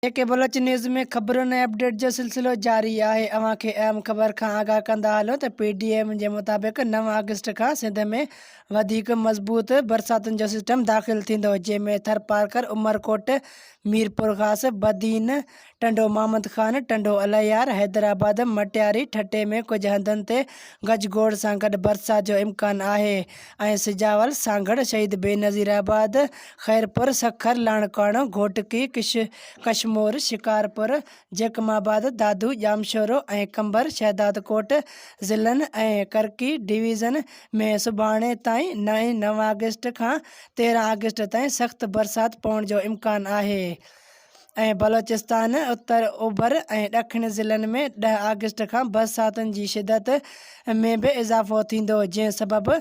اي ڪي Baloch news ۾ خبرن ۽ update جو سلسلو جاري آهي اوهان کي اهم خبر کان آگاهه ڪندا هلون ته پي ڊي ايم جي مطابق نو آگسٽ کان سنڌ ۾ وڌيڪ مضبوط برساتن جو سسٽم داخل ٿيندو جنهن ۾ ٿرپارڪر، عمرڪوٽ، ميرپورخاص، بدين، ٽنڊو محمد خان، ٽنڊو الهيار، حيدرآباد، مٽياري، ٺٽي ۾ ڪجهه هنڌن تي گجگوڙ سان گڏ برسات جو امڪان آهي ۽ سجاول، سانگهڙ، شهيد بينظير آباد، خيرپور، سکر، لاڙڪاڻو، گهوٽڪي، ڪشمور، شڪارپور، جيڪب آباد، دادو، ڄامشورو ۽ قمبر شهدادڪوٽ ضلعن ۽ ڪرڪي ڊويزن ۾ سڀاڻي تائين نو آگسٽ کان 13 آگسٽ تائين سخت برسات پوڻ جو امڪان آهي ۽ بلوچستان، اتر اوڀر ۽ ڏکڻ ضلعن ۾ ڏهه آگسٽ کان برساتن جي شدت ۾ به اضافو ٿيندو جنهن سبب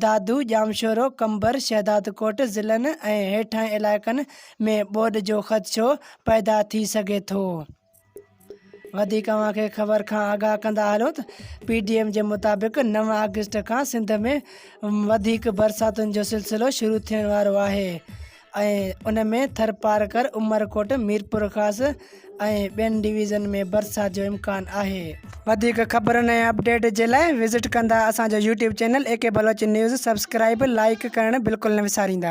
دادو، ڄامشورو، قمبر، شهدادڪوٽ ضلعن ۽ هيٺاهين علائقن ۾ ٻوڏ جو خدشو پيدا ٿي سگهي ٿو. وڌيڪ اوهان کي خبر کان آگاهه ڪندا هلون ته پي ڊي ايم جي مطابق نو آگسٽ کان سنڌ ۾ وڌيڪ برساتن جو سلسلو شروع ٿيڻ وارو آهي ۽ ان ۾ ٿرپارڪر، عمرڪوٽ، ميرپورخاص ۽ ٻين ڊويزن ۾ برسات جو امڪان آهي. وڌيڪ خبرن ۽ اپڊيٽ جي لاء وزٽ ڪندا اسان جو YouTube channel A K Baloch news subscribe like ڪرڻ بلڪل نه وساريندا.